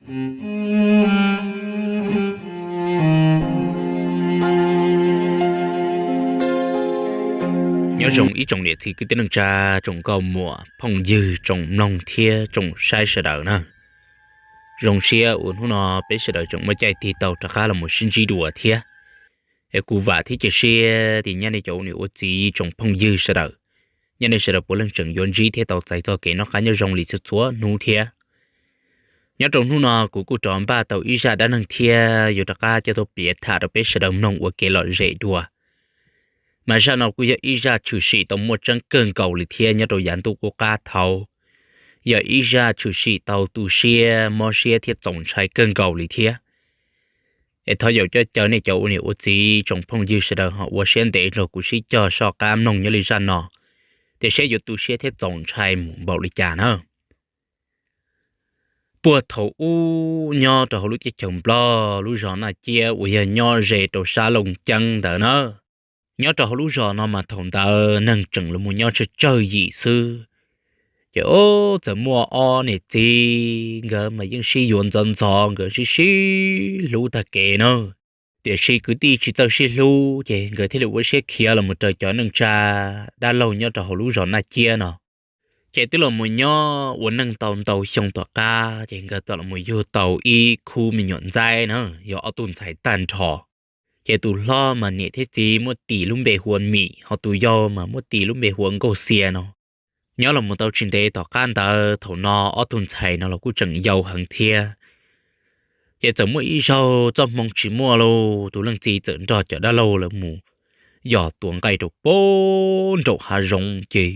Nyob zoo ib tsoom niam txiv kwv tij neej tsa, tsoom nkauj muam phooj ywg, tsoom mloog thiab tsoom saib sawv daws na. Zoo siab uas hnub no peb sawv daws tseem muaj caij tig tau rov qab los mus sib ntsib dua thiab. Es kuv vam thiab cia siab tias nyob nej cov ua niam ua txiv tsoom phooj ywg sawv daws, nyob nej sawv daws puav leej tseem yuav ntsib thiab tau txais txoj kev noj qab nyob zoo li txhua txhua hnub thiab. Nyob rau hnub no kuv kuj rov npaj tau ib zaj dab neeg thiab yuav rov qab coj tuaj piav tham rau peb sawv daws mloog ua kev lom zem dua. Mas zaj no kuj yog ib zaj tshwm sim tau muaj tseeb kawg nkaus li thiab nyob rau yav ntuj qub qab thaud. Yog ib zaj tshwm sim tau tu siab mob siab thiab txaus ntshai kawg nkaus li thiab. Es thov yaum coj caw nej cov ua niam ua txiv tsoom phooj ywg sawv daws ho ua siab ntev nrog kuv sib cog soj qab mloog nyob li zaj no, tias seb yuav tu siab thiab txaus ntshai mus npaum li cas na. Puag thaum ub nyob rau hauv lub teb chaws Nplog lub zos Naj Ciab uas yog nyob ze rau sab Looj Ceeb ntawd na. Nyob rau hauv lub zos no mas thaum ntawd neeg tseem los mus nyob tsawg tsawg yim xwb. Ces ub txawm muaj ob niam txiv, nkawd mas yeej sib yuav ntxov ntxov, nkawd sib sib hlub tag kev na. Tiam sis kwv tij tsis txawj sib hlub ces nkawd thiaj li ua siab khiav los mus raws cov neej tsa dab laug nyob rau hauv lub zos Naj Ciab no. Ces twb los mus nyob ua neej tau ntau xyoo tom qab ces nkawd txawm los mus yug tau ib khub me nyuam ntxaib na, yog ob tug ntxhais tag nrho. Ces tus hlob mas niam thiab txiv muab tis lub npe hu ua Mim, ho tus yau mas muab tis lub npe hu ua Nkauj Xia no. Nyob los mus tau tsis ntev tom qab ntawd, thaum no ob tug ntxhais no los kuj tseem yau heev thiab. Ces txawm muaj ib zaug txoj hmoo tsis muaj lauj, tus leej txiv txawm nrog cov dab laug lawv mus yos tua nqaij rau pem nraum hav zoov ces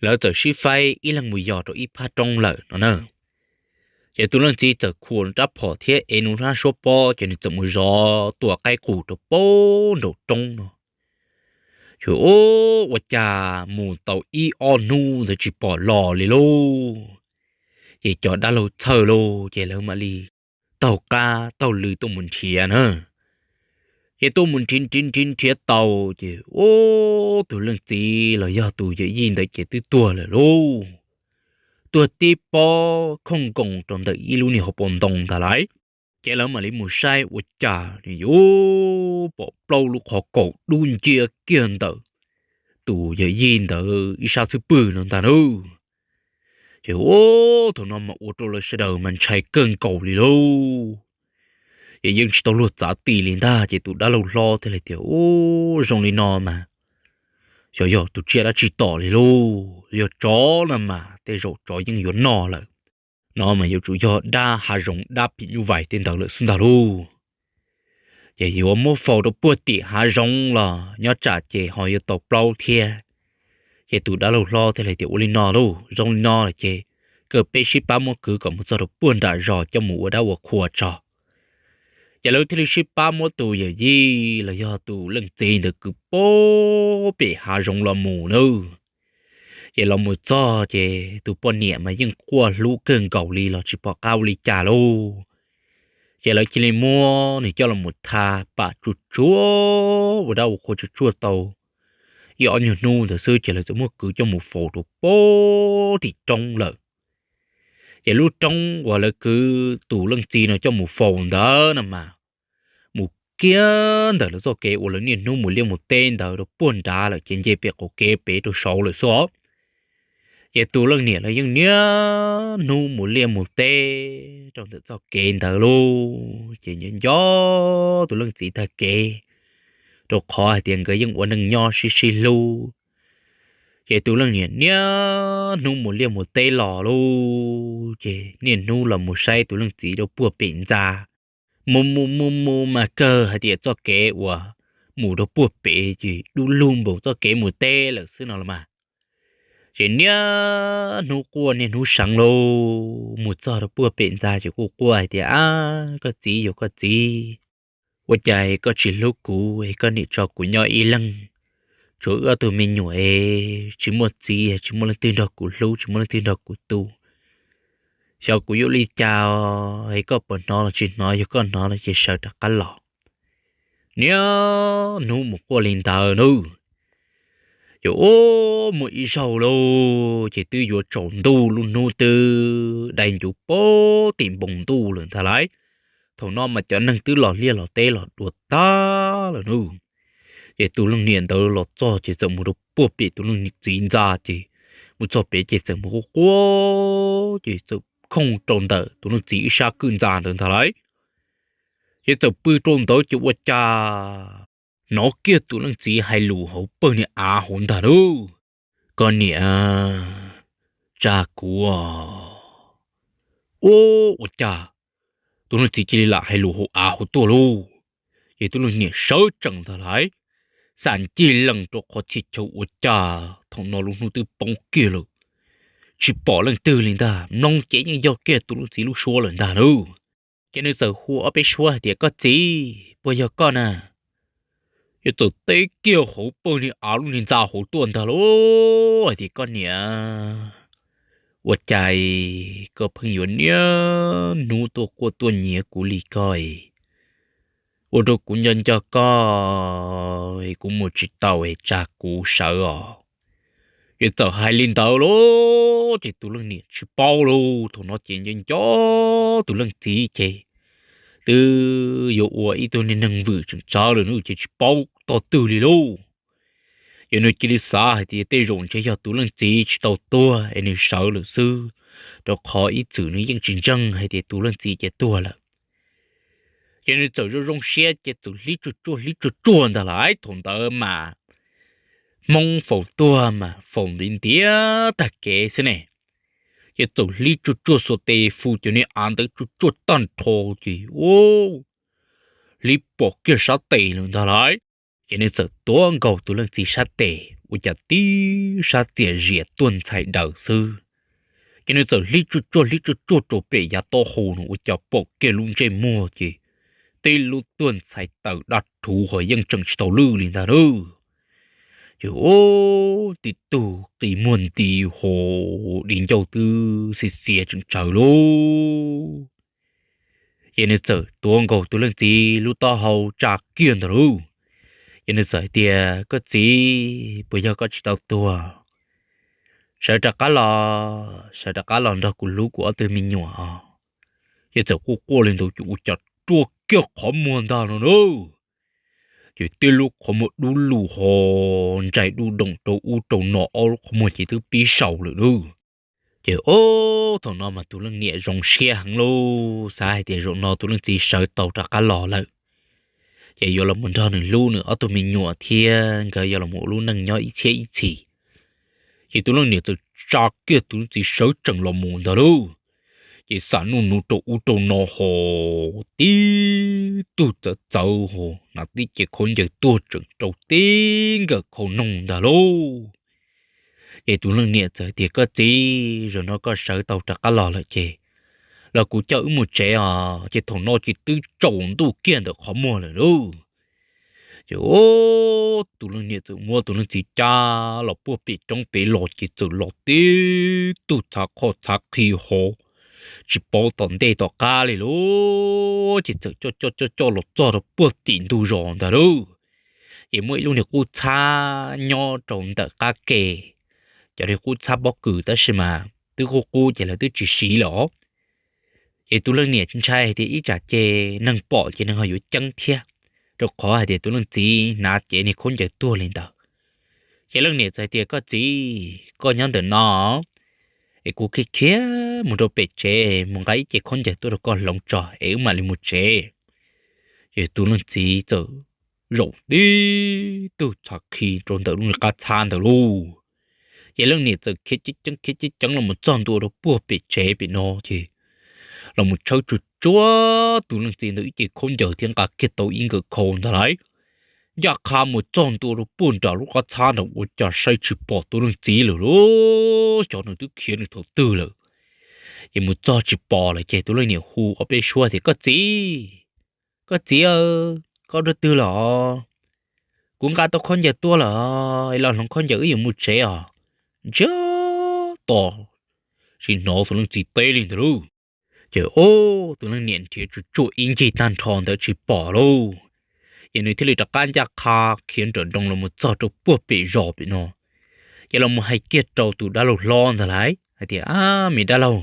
lawv txawm sib faib ib leeg mus yos rau ib phab roob lawm no na. Ces tus leej txiv txawm khuam rab phom thiab ev nws hlab suab pob ces nws txawm mus zov tua qaib qus rau pem nraum roob no. Ces ub ua cas mus tau ib ob hnub ntawd tsis pom los li lauj. Ces cov dab laug txhawj lauj, ces lawv mam li taug qab taug lw tuaj mus nrhiav na. Ces tuaj mus nrhiav nrhiav nrhiav nrhiav tau, ces ub tus leej txiv los yog tus yawm yij ntawd ces twb tuag lawm lauj. Tuag tib pob khooj nkoos rau ntawm ib lub niag hauv paus ntoo ntag lauj. Ces lawv mam li mus saib ua cas nws yuav pom plaub lub qhov kaum dub nciab kiag ntawm tus yawm yij ntawd ib sab xub pwg no ntag na. Ces ub thaum no mas ua rau lawv sawv daws mas ntshai kawg nkaus li lauj. Ces yeej tsis tau luag txav ti li ntag, ces tus dab laug hlob thiaj li tias, Ub, zoo li no mas xyov yog tus tsiaj dab tsi tom li lauj, yog tsov no mas tej zaum tsov yeej yuav noj lawm. No mas yuav tsum yog dab hav zoov dab phim nyuj vais tej ntawd lawm xwb ntag lauj. Ces yuav muab faus rau puag tim hav zoov los nyob tsam ces ho yuav tau plaub thiab. Ces tus dab laug hlob thiaj li tias, Ua li no lauj, zoo li no lawm ces kom peb sib pab muab kwv kom mus txog rau puag nram zos coj mus ua dab ua qhua tso. Ces lawv thiaj li sib pab muab tus yawm yij los yog tus leej txiv ntawd kwv puag pem hav zoov los mus nawb. Ces los mus txog ces tus poj niam mas yeej quaj hlub kawg nkaus li los tsis pom qab ua li cas lauj. Ces lawv cia li muab nws coj los mus tha pam tsuag tsuag ua dab ua qhua tsuag tsuag tau ib ob nyuag hnub ntawd xwb ces lawv txawm muab kwv coj mus faus rau puag tim roob lawm. Ces lub roob uas lawv kwv tus leej txiv no coj mus faus ntawd no mas mus kiag ntawm lawv txoj kev uas lawv niaj hnub mus liaj mus teb ntawd rau puag nrad lawm ces nce pem qaum kev pem rau saud lawm xwb os. Ces tus leej niam los yeej niaj hnub mus liaj mus teb rau ntawm txoj kev ntawd lauj, ces nco nco tus leej txiv tag kev, rau qhov hais tias nkawd yeej ua neej nyob sib sib hlub. Ces tus leej niam niaj hnub mus liaj mus teb los lauj, ces niaj hnub los mus saib tus leej txiv rau puag pem ntxa. Mus mus mus mus mas kawg hais tias txoj kev uas mus rau puag pem ces dub lug npaum txoj kev mus teb lawm xwb no los mas. Ces niaj hnub quaj niaj hnub seev lauj, mus txog rau puag pem ntxa ces kuj quaj hais tias, Ab, koj txiv, yog koj txiv, ua cas koj tsis hlub kuv es koj niam tso kuv nyob ib leeg, tshuav wb ob tug me nyuam es tsis muaj txiv tsis muaj leej twg nrog kuv hlub tsis muaj leej twg nrog kuv tu. Xyov kuv yuav ua li cas es koj puas hnov los tsis hnov, yog koj hnov los ces sawv rov qab los. Niaj hnub mus quaj li ntawd nawb. Ces ub, muaj ib zaug lauj, ces twb yuav tsaus ntuj, lub hnub twb dai ncuv puag tim npoo ntuj lawm ntag lauj. Thaum no mas cov neeg twb los liaj los teb los dua tag lawm nawb. Ces tus leej niam ntawd los txog ces txawm mus rau puag pem tus leej txiv ntxa, ces mus txog pem ces txawm mus quaj quaj, ces txawm khooj rau ntawm tus leej txiv ib sab kwj ntxa ntawd ntag lauj. Ces txawm pw rau ntawd ces ua cas hnov kiag tus leej txiv hais lus hauv pawg niag av hauv ntag lauj: Koj niam, tsa kuv os. Ub, ua cas tus leej txiv cia li lam hais lus hauv av hauv tuaj lauj. Ces tus leej niam sawv tsees ntag lauj, xam ncig lees rau qhov txhia chaw ua cas thaum no lub hnub twb poob kiag lawm, tsis pom leej twg li ntag, mloog ces yeej yog kiag tus leej txiv lub suab lawm ntag lauj. Ces nws txawm hu ob peb suab hais tias: Koj txiv, puas yog koj na? Ces txawm teb kiag hauv pawg niag av lub niag ntxa hauv tuaj ntag lauj, hais tias: Koj niam, ua cas koj pheej yuav niaj hnub tuaj quaj tuaj nyiav kuv li koj? Ua rau kuv nco nco koj, kuv mus tsis tau, tsa kuv sawv os. Ces txawm hais li ntawd lauj, ces tus leej niam tsis paub lauj, thaum no ces nco nco tus leej txiv ces twb yuav ua ib tug niag neeg vwm tseem tsawv lawm, nws ces tsis paub tog twg li lauj. Ces nws cia li xav hais tias tej zaum ntshe yog tus leej txiv tsis tau tuag es nws sawv lawm xwb, rau qhov ib txwm nws yeej tsis ntseeg hais tias tus leej txiv ces tuag lawm. Ces nws txawm zoo zoo siab ces txawm hlib tsuag tsuag hlib tsuag tsuag ntag lauj, thaum ntawd mas Hmoob faus tuag mas faus ntiav ntiav tag kev xwb ne. Ces txawm hlib tsuag tsuag xuas tes fu cov niag av ntawd tsuag tsuag tag nrho, ces ub, hlib pom kiag sab tes lawm ntag lauj. Ces nws txawm tuav nkaus tus leej txiv sab tes, ua cas tib sab txias zias tuag ntxhais daws xwb. Ces nws txawm hlib tsuag tsuag hlib tsuag tsuag rau pem yav taub hau no, ua cas pom kiag lub ntsej muag ces tib lub tuag ntxhais taws daj rhuv ho yeej tseem tsis tau lwj li ntag lauj. Ces ub, tib tug qi muag nti ho, di ncauj twb xiav xiav tseem tsawv lauj. Ces nws txawm tuav nkaus tus leej txiv lub taub hau tsa kiag ntag lauj. Ces nws txawm hais tias: Koj txiv, puas yog koj tsis tau tuag? Sawv rov qab los, sawv rov qab los nrog kuv hlub kuv ob tug me nyuam os. Ces txawm quaj quaj li ntawd ces ua cas rua kiag qhov muag ntag no na. Ces tib lub qhov muag dub lug ho ntsais dub doom rau ub rau no, ob lub qhov muag ces twb pib sau lawm lauj. Ces ub, thaum no mas tus leej niam zoo siab heev lauj, xav hais tias zaum no tus leej txiv sawv tau rov qab los lawm, ces yuav los mus nrog nws hlub nws ob tug me nyuam thiab nkawd yuav los mus ua lub neej nyob ib txhiab ib txhis. Ces tus leej niam txawm tsa kiag tus leej txiv sawv tsees los mus ntag lauj. Ces xam nuj nuv rau ub rau no ho, tib tug txawv txawv ho, hnav tib ce khaub ncaws tuag tseem rau tib nkawm khau noog ntag lauj. Ces tus leej niam txawm tias: Koj txiv, zaum no koj sawv tau rov qab los lawm ces los kuv coj wb mus tsev os. Ces thaum no ces twb tsaus ntuj kiag ntawm qhov muag lawm lauj. Ces tus leej niam txawm muab tus leej txiv cab los puag pem roob pem los, ces txawm los tib tug txhav qhoj txhav qhi ho, tsis paub tom ntej tom qab li lauj. Ces txawm coj coj coj coj los txog rau puag tim ntug zos ntag lauj. Ces muaj ib lub niag qub txhab nyob rau ntawm qab ke, cov niag qub txhab pob kws tab sis mas twb qub qub ces lawv twb tsis siv lawm. Ces tus leej niam ntshai hais tias ib tsam ces neeg pom ces neeg ho yuav ceeb thiab, rau qhov hais tias tus leej txiv hnav cev niag khaub ncaws tuag li ntawd. Ces leej niam txawm hais tias: Koj txiv, koj nyob ntawm no es kuv khiav khiav mus rau pem tsev mus nqa ib ce khaub ncaws tuaj rau koj hloov tso es wb mam li mus tsev. Ces tus leej txiv txawm zaum tib tug txhav qhi rau ntawm lub niag qab txhab ntawd lauj. Ces leej niam txawm khiav ceev ceev khiav ceev ceev los mus txog ntua rau puag pem tsev pem no ces los mus tshawb tsuag tsuag tus leej txiv ntawd ib ce khaub ncaws thiab nqa kiag tau ib nkawm khau ntag lauj. Ncaj qha mus txog ntua rau puag nram lub qab txhab nrad ua cas saib tsis pom tus leej txiv lawm lauj, xyov nws twb khiav nws thaum twg lawm. Ces mus txog tsis pom lawm ces tus leej niam hu ob peb suab tias: Koj txiv, koj txiv, koj dua twg lawm? Kuv nqa tau khaub ncaws tuaj lawm, los hloov khaub ncaws wb yuav mus tsev os. Ntsiag to, tsis hnov tus leej txiv teb li ntawd lauj. Ces ub, tus leej niam nrhiav tsuag tsuag ib ncig tag nrho ntawd tsis pom lauj. Ces nws thiaj li rov qab ncaj qha khiav nrawm nroos los mus txog rau puag pem zos pem no. ces los mus hais kiag rau tus dab laug hlob ntag lauj hais tias, Ab, me dab laug,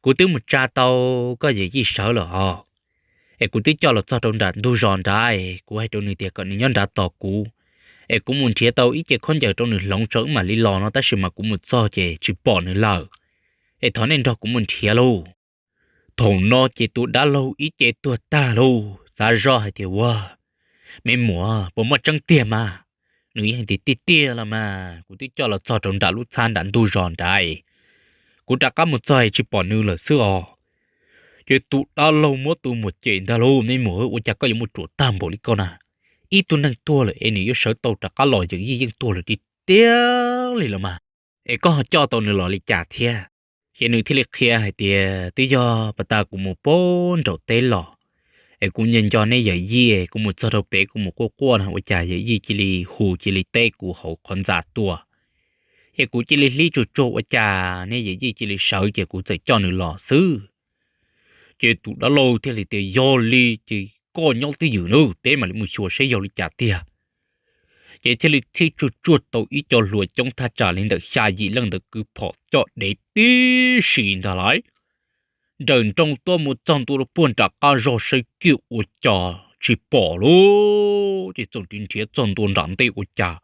kuv twb mus tsa tau koj yawm yij sawv lawm hos, es kuv twb coj los txog rau nram ntug zos nrad, kuv hais rau nws tias kom nws nyob nrad tos kuv, es kuv mus nrhiav tau ib ce khaub ncaws rau nws hloov tso wb mam li los no, tab sis mas kuv mus txog ces tsis pom nws lawm, es thov nej nrog kuv mus nrhiav lauj. Thaum no ces tus dab laug ib ce tuag tag lauj, xav zoj hais tias, Ua, me muam, puas muaj tseeb tiag mas? Nws yeej tias, Tiag tiag los mas, kuv twb coj los txog rau nram lub txhab nram ntug zos nrad, kuv rov qab mus txog tsis pom nws lawm xwb os. Ces tus dab laug muab tus muam cem ntag lauj, Me muam, ua cas koj yuav mus ruam tag npaum li koj na? Ib tug neeg tuag lawm es nws yuav sawv tau rov qab los, yawm yij yeej tuag lawm tiag tiag li los mas, es koj ho coj tau nws los li cas thiab? Ces nws thiaj li qhia hais tias, Twb yog pas tas kuv mus pem nraum teb los, es kuv nco nco neb yawm yij, kuv mus txog rau pem kuv mus quaj quaj no ua cas yawm yij cia li hu cia li teb kuv hauv qhov ntxa tuaj, ces kuv cia li hlib tsuag tsuag ua cas neb yawm yij cia li sawv ces kuv txawm coj nws los xwb. Ces tus dab laug thiaj li tias, Yog li ces koj nyob twj ywm nawb, peb mam li mus xyuas saib yog li cas tiag. Ces thiaj li txhij tsuag tsuag tau ib co hluas coob thaj tsam li ntawm xya yim leej ntawd kwv phom coj dev tib si ntag lauj. Nrawm nroos tuaj mus txog ntua puag nram qab zog saib kiag ua cas tsis pom lauj. Ces txawm nrhiav txog ntua nram ntej ua cas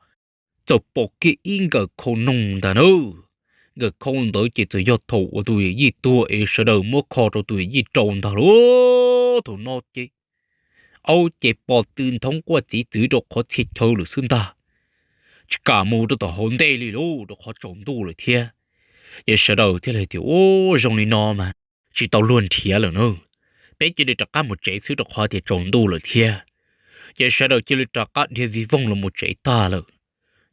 txawm pom kiag ib nkawm khau noog ntag na. Nkawm khau ntawd ces txawm yog thaum uas tus yawm yij tuag es sawv daws muab kho rau tus yawm yij rau ntag lauj. Thaum no ces aub ces pos tw nthoob quaj txiv txwv rau qhov txhia chaw lawm xwb ntag, tsis kam mus rau tom hauv ntej li lauj, rau qhov tsaus ntuj lawm thiab. Ces sawv daws thiaj li tias, Ub, zoo li no mas tsis tau luag nrhiav lawm na, peb cia li rov qab mus tsev xwb rau qhov tias tsaus ntuj lawm thiab. Ces sawv daws cia li rov qab dhia vij voog los mus tsev tag lawm.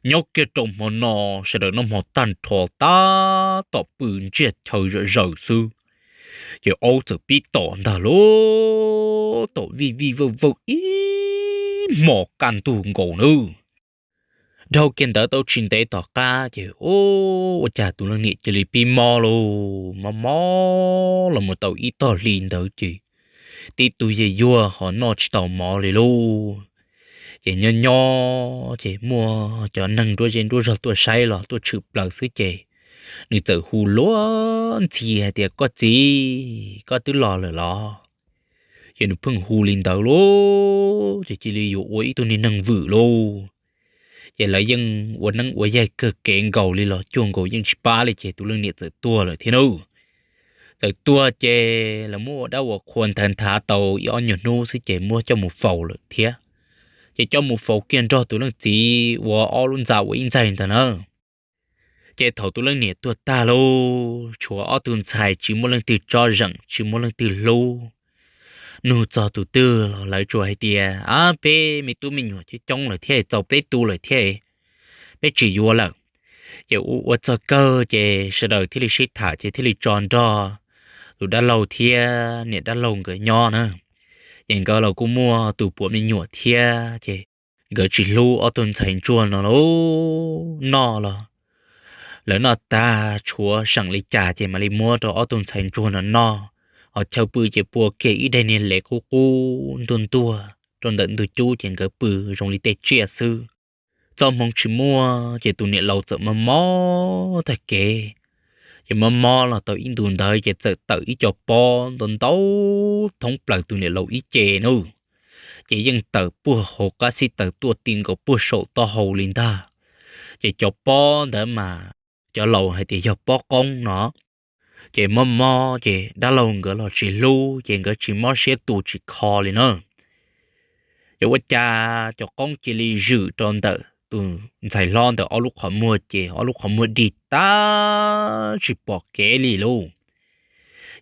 Nyob kiag rau hmo no, sawv daws noj hmo tag nrho tab tom pw ntsiag chaw zom zaws xwb, ces aub txawm pib tom ntag lauj, tom vij vij vawj vawj ib hmos kaj ntug nkaus nawb. Dhau kiag ntawd tau tsis ntev tom qab ces ua cas tus leej niam cia li pib mob lauj, mob mob los mus tau ib tog hli ntawd ces tib tug yej yuag ho noj tsis tau mov li lauj. Ces nyob nyob ces muaj cov neeg nruab zej nruab zog tuaj saib los tuaj tshwm plaws xwb ces nws txawm hu luag ntxhi hais tias, Koj txiv, koj twb los lawm los? Ces nws pheej hu li ntawd lauj, ces cia li yuav ua ib tug niag neeg vwm lauj. Ces lawv yeej ua neeb ua yaig kawg kev nkaus li los cuag nkaus yeej tsis pab li ces tus leej niam txawm tuag lawm thiab nawb. Txawm tuag ces lawv muab ua dab ua qhua nthav nthav tau ib ob nyuag hnub xwb ces muab coj mus faus lawm thiab. Ces coj mus faus kiag nrog tus leej txiv ua ob lub ntxa ua ib ntxaig ntag na. Ces thaum tus leej niam tuag tag lauj, tshuav ob tug ntxhais tsis muaj leej twg tsob zeem tsis muaj leej twg hlub. Nug txog tus twg los lawv tsuas hais tias, Ab, peb me tub me nyuam coob coob lawm thiab, txaus peb tu lawm thiab, peb tsis yuav lawm. Ces ua ua txog kawg ces sawv daws thiaj li sib tham ces thiaj li tso nrog tus dab laug thiab niam dab laug nkawd nyob na. Ces nkawd los kuj muaj tus puav me nyuam thiab ces nkawd tsis hlub ob tug ntxhais ntsuag no lauj, noj los lawv noj tag tshuav seem li cas ces mam li muab rau ob tug ntxhais ntsuag no noj. Ho chaw pw ces pua kiag ib daim niag lev qub qub ntuag ntuag rau ntawm ntug cub ces nkawd pw zoo li tej tsiaj xwb. Txoj hmoov tsis muaj ces tus niam laus txawm mob mob tag kev. Ces mob mob los tau ib ntus ntawd ces txawm tawm ib co pob ntau ntau thoob plaws tus niam laus ib ce na. Ces yeej tawm puag hauv qab xib taws tuaj ti nkaus puag saum taub hau li ntag. Ces cov pob ntawd mas cov laus hais tias yog pob qoob no. Ces mob mob ces dab laug nkawd los tsis hlub ces nkawd tsis mob siab tu tsis kho li na. Ces ua cas cov qoob cia li zwm rau ntawm tus ntxhais hlob ntawd ob lub qhov muag ces ob lub qhov muag dig tag tsis pom kev li lauj.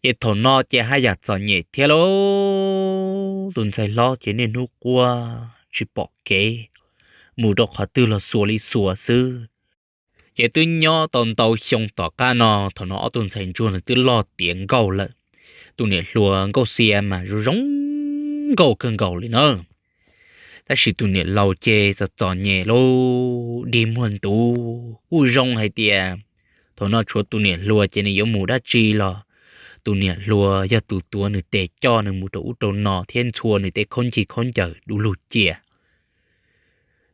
Ces thaum no ces haj yam txom nyem thiab lauj, tus ntxhais hlob ces niaj hnub quaj tsis pom kev, mus rau qhov twg los xuas li xuas xwb. Ces twb nyob tau ntau xyoo tom qab no, thaum no ob tug ntxhais ntsuag nws twb loj tiav nkauj lawm. Tus niam hluas nkauj xia mas zoo zoo nkauj kawg nkaus li na. Tab sis tus niam laus ces txom txom nyem lauj, dig muag ntuv kuj zoo hais tias thaum no tshuav tus niam hluas ces nws yuav mus dab tsi los tus niam hluas yog tus tuav nws tes coj nws mus rau ub rau no thiab ntxhua nws tej khaub ncaws khaub ncaws du lug cia.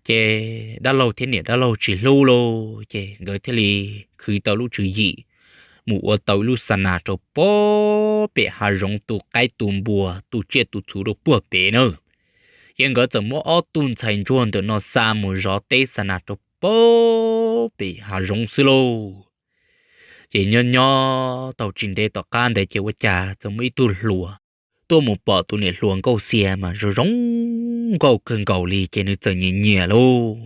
Ces dab laug thiab niam dab laug tsis hlub lauj, ces nkawd thiaj li khwv tau lub tswv yim mus ua tau ib lub xa nas rau pem hav zoov tu qaib tu npua tu tsiaj tu txhu rau puag pem na. Ces nkawd txawm muab ob tug ntxhais ntsuag ntawm no xa mus zov teb xa nas rau pem hav zoov xwb lauj. Ces nyob nyob tau tsis ntev tom qab ntawd ces ua cas txawm muaj ib tug hluas tuaj mus pom tus niam hluas Nkauj Xia mas zoo zoo nkauj kawg nkaus li ces nws txawm nyiam nyiam lauj.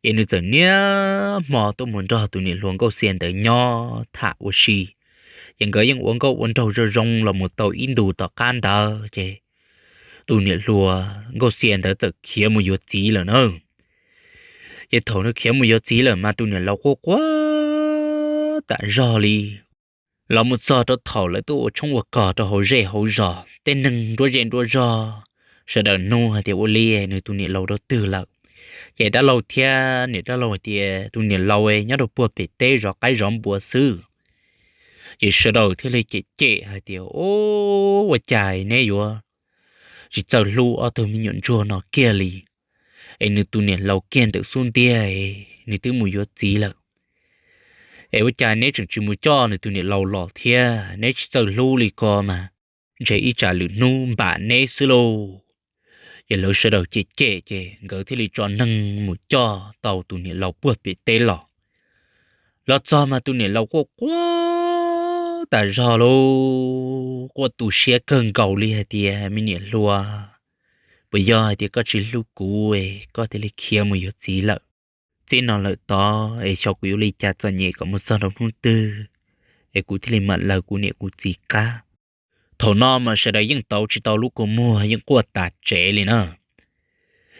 Ces nws txawm niaj hmo tuaj mus nrog tus niam hluas Nkauj Xia ntawd nyob tham ua si. Ces nkawd yeej ua nkauj ua nraug zoo zoo los mus tau ib ntus tom qab ntawd ces tus niam hluas Nkauj Xia ntawd txawm khiav mus yuav txiv lawm na. Ces thaum nws khiav mus yuav txiv lawm mas tus niam laus quaj quaj tas zog li. Los mus txog rau thaum lawv tuaj ua tshoob ua kos rau hauv zej hauv zos, tej neeg nruab zej nruab zog sawv daws nug hais tias ua li nws tus niam laus rau twg lawm. Ces dab laug thiab niam dab laug hais tias tus niam laus nyob rau puag pem teb zov qaib zov npua xwb. Ces sawv daws thiaj li cem cem hais tias, Ua cas neb yuav tsis txawj hlub ob tug me nyuam ntsuag no kiag li? Es nws tus niam laus kiag ntawm xub ntiag, nws twb mus yuav txiv lawm. Es ua cas neb tseem tsis mus coj nws tus niam laus los thiab? Neb tsis txawj hlub li ko mas ntshe ib tsam lwm hnub npam neb xwb lauj. Ces lawv sawv daws cem cem ces nkawd thiaj li tso neeg mus coj tau tus niam laus puag pem teb los. Los txog mas tus niam laus quaj quaj tas zog lauj, quaj tu siab kawg nkaus li hais tias, Me niam hluas, puas yog hais tias koj tsis hlub kuv es koj thiaj li khiav mus yuav txiv lawm? Txij no lawm tod es xyov kuv yuav ua li cas txom nyem kom mus txog rau hnub twg es kuv thiaj li mam lawv kuv niam kuv txiv qab? Thaum no mas sawv daws yeej tau tsis tau lub kua muag, yeej quaj tas tsev li na.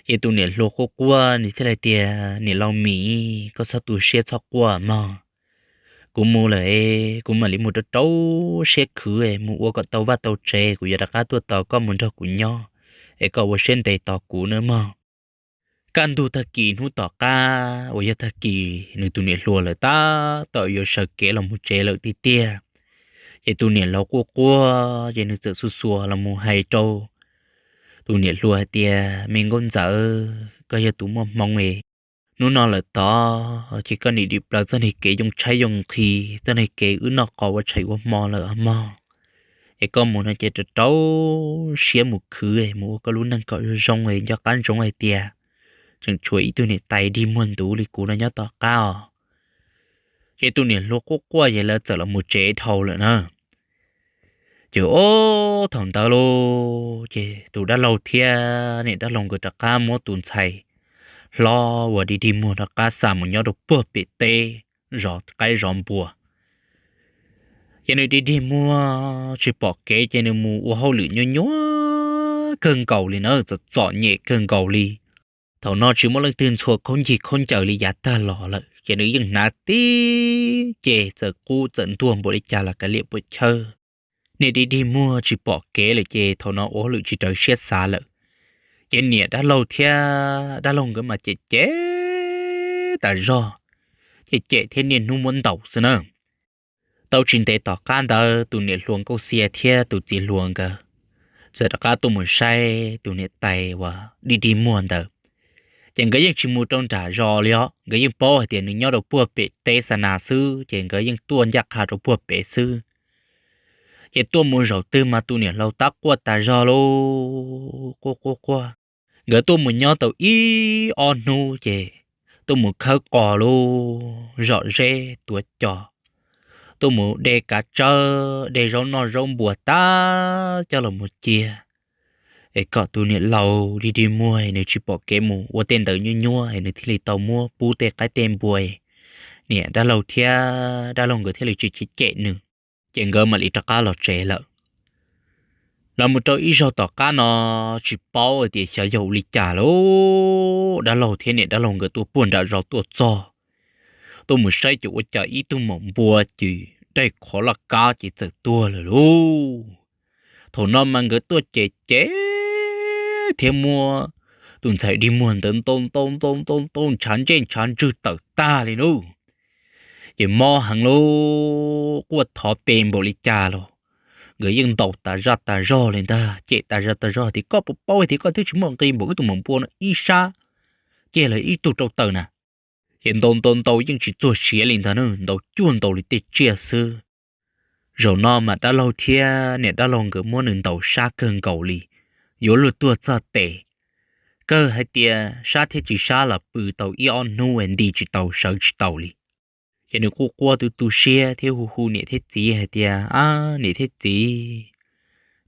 Ces tus niam hluas quaj quaj nws thiaj li tias, Niam laus Mim, koj txhob tu siab txhob quaj mog. Kuv mus lawm, kuv mam li mus rau rau siab khwv mus ua kom tau vaj tau tsev, kuv yuav rov qab tuaj tos koj mus nrog kuv nyob, es koj ua siab ntev tos kuv nawb mog. Kaj ntug tag kis hnub tom qab uas yog tag kis nws tus niam hluas lawm tab tom yuav sawv kev los mus tsev lawm tiag tiag, ces tus niam laus quaj quaj ces nws txawm xuas xuas los mus hais rau tus niam hluas hais tias, Me nkauj ntxawm, koj yog tus muaj hmoo es hnub no lawm tod ces koj nim dim plaws txoj niag kev yoo tshaib yoo nqhis, txoj niag kev wb noj qos ua tshais ua hmo lawm mog. Es koj mus no ces rau rau siab mus khwv mus ua koj lub neej kom zoo zoo, nco qab ntsoov hais tias tseem tshuav ib tug niam tais dig muag ntuv li kuv no nyob tom qab os. Ces tus niam hluas quaj quaj ces lawv txawm los mus tsev dhau lawm na. Ces ob thaum ntawd lauj, ces tus dab laug thiab niam dab laug nkawd rov qab muab tus ntxhais hlob uas dig dig muag rov qab xa mus nyob rau puag pem teb zov qaib zov npua. Ces nws dig dig muag tsis pom kev ces nws mus ua hauj lwm nyuaj nyuaj kawg nkaus li na, txom txom nyem kawg nkaus li. Thaum no tsis muaj leej twg ntxhua khaub ncig khaub ncaws li yav tag los lawm, ces nws yeej hnav tib ce txawm qub txawm ntuag npaum li cas los kav liam puas chawj. Niam dig dig muag tsis pom kev lawm ces thaum no ua hauj lwm tsis raws siab xav lawm. Ces niam dab laug thiab dab laug nkawd mas cem cem tas zog, cem cem thiab niaj hnub muab ntaus xwb na. Tau tsis ntev tom qab ntawd tus niam hluas Nkauj Xia thiab tus txiv hluas nkawd txawm rov qab tuaj mus saib tus niam tais uas dig dig muag ntawd. Ces nkawd yeej tsis mus rau nram zos li os, nkawd yeej paub hais tias nws nyob rau puag pem teb xa nas xwb, ces nkawd yeej tuaj ncaj qha rau puag pem xwb. Ces tuaj mus zaum twg mas tus niam laus tab quaj tas zog lauj, quaj quaj quaj. Nkawd tuaj mus nyob tau ib ob hnub ces tuaj mus khawb qos lauj, zom zeb tuav cos, tuaj mus de kav tsawb de zaub noj zaub npua tas coj los mus cia, es kom tus niam laus dig dig muag nws tsis pom kev mus ua tej ntawd nyuaj nyuaj es nws thiaj li tau muab pub tej qaib tej npua, niam dab laug thiab dab laug nkawd thiaj li tsis cem nws. Ces nkawd mam li rov qab los tsev lawm. Los mus rau ib zaug tom qab no, tsis paub tias xyov yog ua li cas lauj, dab laug thiab niam dab laug nkawd tuaj puag nram zos tuaj txog, tuaj mus saib ces ua cas ib tug maum npua ces daig qhov laj kab ces txawm tuag lawm lauj. Thaum no mas nkawd tuaj cem cem thiab muab tus ntxhais dig muag ntawd ntaus ntaus ntaus ntaus ntaus ntshav ntsej ntshav ntswg tawm tag li lauj. Ces mob heev lauj, quaj thov pe npaum li cas los nkawd yeej ntaus tas zaj tas zog li ntag, cem tas zaj tas zog tias, Koj puas paub tias koj twb tsis muaj nqi npaum wb tus maum npua no ib sab ciaj lawm ib tug rau tawm na. Ces ntaus ntaus ntaus yeej tsis txuag siav li ntag na, ntaus cuaj ntaus li tej tsiaj xwb. Zaum no mas dab laug thiab niam dab laug nkawd muab nws ntaus sab kawg nkaus li, yuav luag tuag txog tes. Kawg hais tias sab thiab tsis sab los pw tau ib ob hnub nti tsis tau sawv tsis tau li. Ces nws quaj quaj tu tu siab thiab hu hu niam thiab txiv hais tias, Ab niam thiab txiv,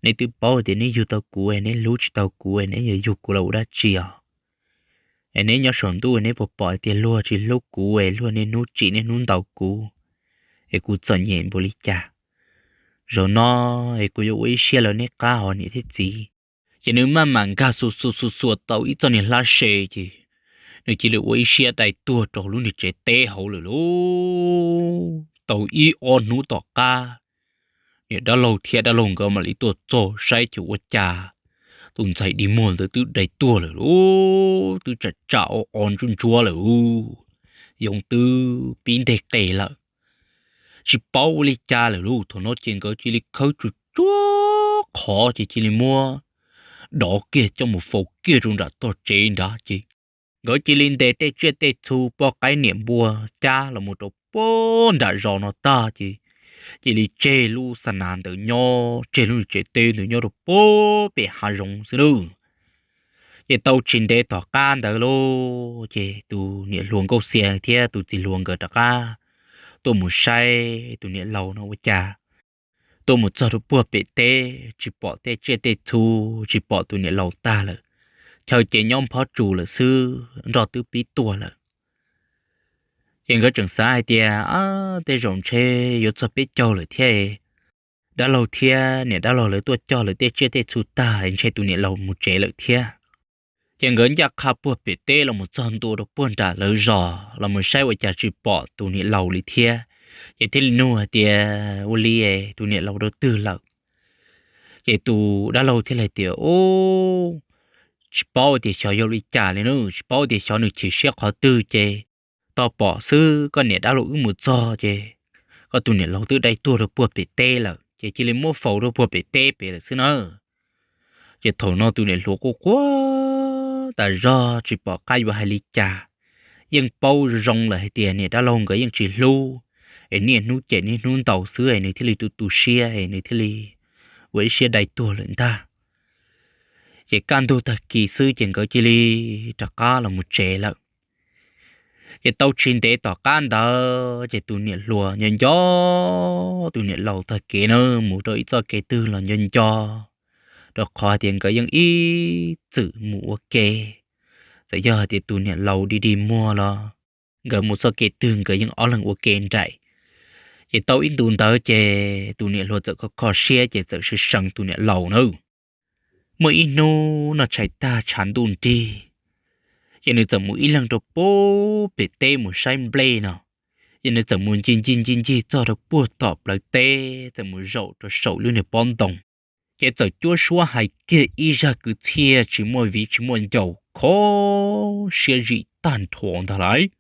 neb twb paub tias neb yug tau kuv, neb hlub tsis tau kuv, neb yuav yug kuv los ua dab tsi os? Es neb nyob saum ntuj neb puas pom tias luag tsis hlub kuv es luag niaj hnub tsim niaj hnub ntaus kuv, es kuv txom nyem npaum li cas? Zaum no es kuv yuav ua ib siab lawv neb qab os niam thiab txiv. Ces nws maj mam nkag xuas xuas xuas xuas tau ib txoj niag hlab se, ces nws cia li ua ib siab dai tuag rau lub niag tsev teb hauv lawm lauj. Tau ib ob hnub tom qab, niam dab laug thiab dab laug nkawd mam li tuaj txog saib ces ua cas tus ntxhais dig muag ntawd twb dai tuag lawm lauj, twb tsam tsam o o ntsuab ntsuab lawm, yoov twb pib nteg qe lawm. Tsis paub ua li cas lawm lauj, thaum no ces nkawd cia li khawb tsuag tsuag qhov ces cia li muab dov kiag coj mus faus kiag rau nram tog tsev nrad ces nkawd cia li ntes tej tsiaj tej txhu poj qaib niam npua cab los mus rau puag nram zos no tag ces cia li tseg lub xa nas ntawd nyob, tseg lub tsev teb ntawd nyob rau puag pem hav zoov xwb lauj. Ces tau tsis ntev tom qab ntawd lauj, ces tus niam hluas Nkauj Xia thiab tus txiv hluas nkawd rov qab tuaj mus saib tus niam laus no ua cas tuaj mus txog rau puag pem teb tsis pom tej tsiaj tej txhu, tsis pom tus niam laus tag lawm, chaw ces nyob nphob tsus lawm xwb, nroj twb pib tuaj lawm. Ces nkawd tseem xav hais tias, Ab, tej zaum ntshe yuav txog peb caug lawm thiab, dab laug thiab niam dab laug lawv tuaj cog lawv tej tsiaj tej txhu tag ntshe tus niam laus mus tsev lawm thiab. Ces nkawd ncaj qha puag pem teb los mus txog ntua rau puag nram lawv zos los mus saib ua cas tsis pom tus niam laus li thiab. Ces thiaj li nug hais tias, Ua li tus niam laus rau twg lawm? Ces tus dab laug thiaj li tias, Ub, tsis paub tias xyov yog li cas li na, tsis paub tias xyov nws chim siab qhov twg ces tau pom xwb, koj niam dab laug wb mus txog ces koj tus niam laus twb dai tuag rau puag pem teb lawm ces cia li muab faus rau puag pem teb pem lawm xwb na. Ces thaum no tus niam hluas quaj quaj tas zog tsis pom qab yuav hais li cas, yeej paub zoo lawm hais tias niam dab laug nkawd yeej tsis hlub, es niaj hnub cem niaj hnub ntaus xwb es nws thiaj li tu tu siab es nws thiaj li ua ib siab dai tuag lawm ntag. Ces kaj ntug tag kis xwb ces nkawd cia li rov qab los mus tsev lawm. Ces tau tsis ntev tom qab ntawd ces tus niam hluas nco nco tus niam laus tag kev na, mus rau ib txoj kev twg los nco nco, rau qhov hais tias nkawd yeej ib txwm mus ua ke. Txawm yog hais tias tus niam laus dig dig muag los nkawd mus txoj kev twg nkawd yeej ob leeg ua ke nraim. Ces tau ib ntus ntawd ces tus niam hluas txawm kho kho siab ces txawm sawv seev tus niam laus na. Muaj ib hnub noj tshais tag tshav ntuj nrig, ces nws txawm mus ib leeg rau puag pem teb mus saib nplej no. Ces nws txawm mus ncig ncig ncig ncig txog rau puag tom plawv teb, txawm mus zaum rau saum lub niag pob ntoo. Ces txawm cuab suab hais kiag ib zaj kwv txhiaj tsis muaj viv tsis muaj ncaus kho siab zim tag nrho ntag lauj.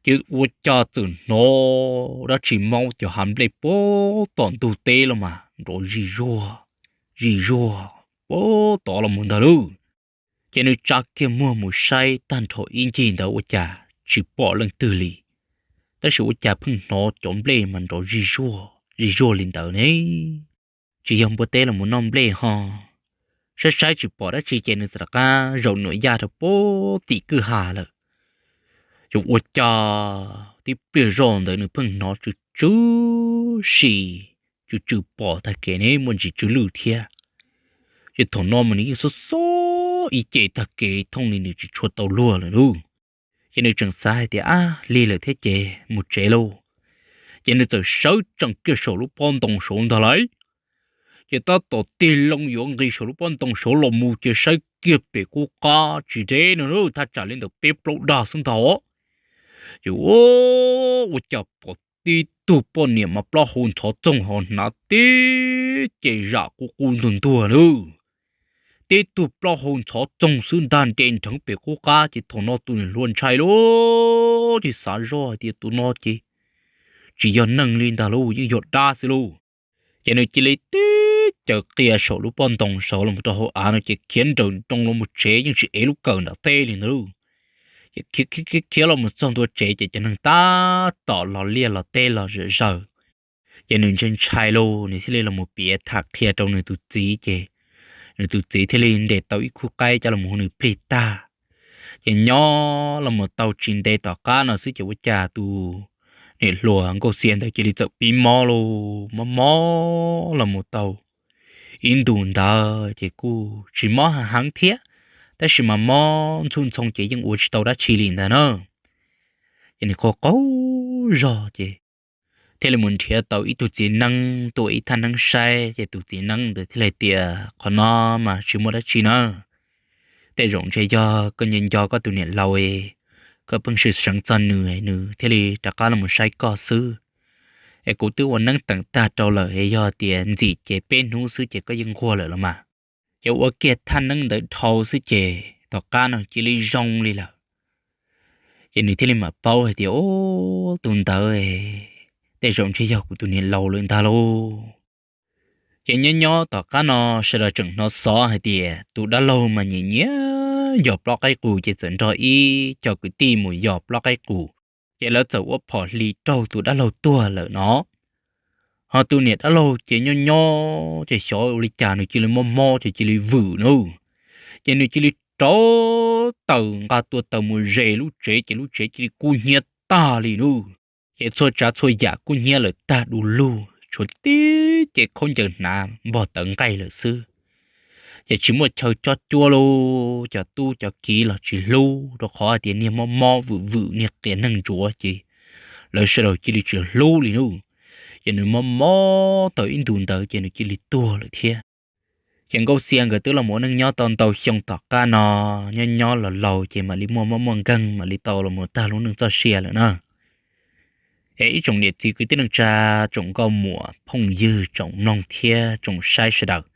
Ces ua cas txawm hnov dab tsi maub cov hav nplej puag tom ntug teb los mas nrov zig zuag, zig zuag puag tod los mus ntag lauj. Ces nws tsa kiag muag mus saib tag nrho ib ncig ntawd ua cas tsis pom leej twg li, tab sis ua cas pheej hnov cov nplej mas nrov zig zuag zig zuag li ntawd ne. Tsis yog npua teb los mus noj nplej ho. Saib saib tsis pom dab tsi ces nws txawm rov qab zaum nuam yaj rau puag tim kwj ha lawm. Ces ua cas tib pliag zoj ntawd nws pheej hnov tsw tsw si, tsw tsw pom tag kev ne muaj ntsis tsw lwj thiab. Ces thaum no mas nws yeej xob xob ib ce tag kev thooj li nws tsis tshua tau luag lawm lauj. Ces nws tseem xav hais tias, Ab, lig lawm thiab ces mus tsev lauj. Ces nws txawm sawv tsees kiag saum lub pob ntoo saud ntag lauj. Ces tab tom tig loo yuav nqis saum lub pob ntoo saud los mus ces saib kiag pem qub qab tsis deb no, thaj tsam li ntawm peb plaub dag xwb ntag. Ces ua cas pom tib tug poj niam mas plaub hau ntxhov txoog ho hnav tib ce zam qub qub ntuag ntuag na. Tib tug plaub hau ntxhov txoog xwb ntag nce nrheev pem qub qab ces thaum no tus niam hluas ntshai lauj, ces xav zoj hais tias tus no ces tsis yog neeg li ntag lauj, yeej yog dab xwb lauj. Ces nws cia li tib caws qia saum lub pob ntoo saud los rau hauv av no ces khiav nrawm nroos los mus tsev yeej tsis ev lub kawm nram teb li ntag lauj. Khiav khiav los mus txog ntua tsev ces cov neeg tab tom los liaj los teb los zom zaws. Ces nws ntshai ntshai lauj, nws thiaj li los mus piav tham qhia rau nws tus txiv ces nws tus txiv thiaj li ntes tau ib khub qaib coj los hu nws plig tag. Ces nyob los mus tau tsis ntev tom qab no xwb ces ua cas tus niam hluas Nkauj Xia ntawd cia li txawm pib mob lauj, mob mob los mus tau ib ntus ntawd ces kuj tsis mob heev thiab, tab sis mas mob ntxhuj ntxhoo ces yeej ua tsis tau dab tsi li ntag na. Ces nws qaug qaug zog ces thiaj li mus nrhiav tau ib tug txiv neeb tuaj ib thaj neeb saib ces tus txiv neeb ntawd thiaj li tias qhov no mas tsis muaj dab tsi na, tej zaum ntshe yog koj nco nco koj tus niam laus, koj pheej sim seev txog nws, nws thiaj li rov qab los mus saib koj xwb. Es kuv twb ua neeb teem tag rau lawm es yog tias ntxim ces peb hnub xwb ces koj yeej nquag lawm los mas. Ces ua kiag thaj neeb ntawd dhau xwb ces tom qab no cia li zoo li lawm. Ces nws thiaj li mam paub hais tias, Ub, tus ntawd tej zaum ntshe yog kuv tus niam laus lawm ntag lauj. Ces nyob nyob tom qab no sawv daws tseem hnov xov hais tias tus dab laug mas nyiam nyiam yos plob qaib qus ces txawm nrog ib co kwv tij mus yos plob qaib qus, ces lawv txawm ua phom hlis raug tus dab laug tuag lawm no. Ho tus niam dab laug ces nyob nyob ces xyov ua li cas nws cia li mob mob ces cia li vwm na. Ces nws cia li rauv taws nqa tua taws mus ze lub tsev ces lub tsev cia li kub hnyiab tag li na. Ces txhua tsav txhua yam kub hnyiab lawm tag du lug, tshuav tib ce khaub ncaws hnav npog tawv nqaij lawm xwb. Ces tsis muaj chaw cob cuab lauj, cov tub cov kiv los tsis hlub rau qhov hais tias niag mob mob vwm vwm niag qias neeg ntsuav ces lawv sawv daws cia li tsis hlub li na. Ces nws mob mob tau ib ntus ntawd ces nws cia li tuag lawm thiab. Ces Nkauj Xia nkawd twb los mus ua neej nyob tau ntau xyoo tom qab no, nyob nyob los laus ces mam li muaj mob muaj nkeeg mam li tau los mus tag lub neej txoj sia lawm na. Es ib tsoom niam txiv kwv tij neej tsa, tsoom nkauj muam phooj ywg, tsoom mloog thiab tsoom saib sawv daws,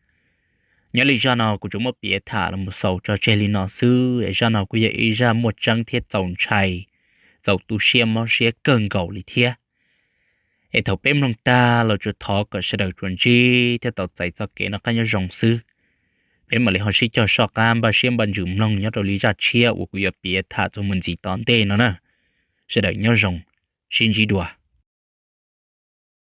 nyob li zaj no kuv tsuas muab piav tham los mus xaus tso tseg li no xwb es zaj no kuj yog ib zaj muaj tseeb thiab txaus ntshai, txaus tu siab mob siab kawg nkaus li thiab. Es thaum peb mloog tag los tsuas thov kom sawv daws tsuas ntsib thiab tau txais txoj kev noj qab nyob zoo xwb. Peb mam li ho sib cog soj qab npaj siab npaj ntsws mloog nyob rau li zaj tshiab uas kuv yuav piav tham txuas mus ntxiv tom ntej no na. Sawv daws nyob zoo, sib ntsib dua.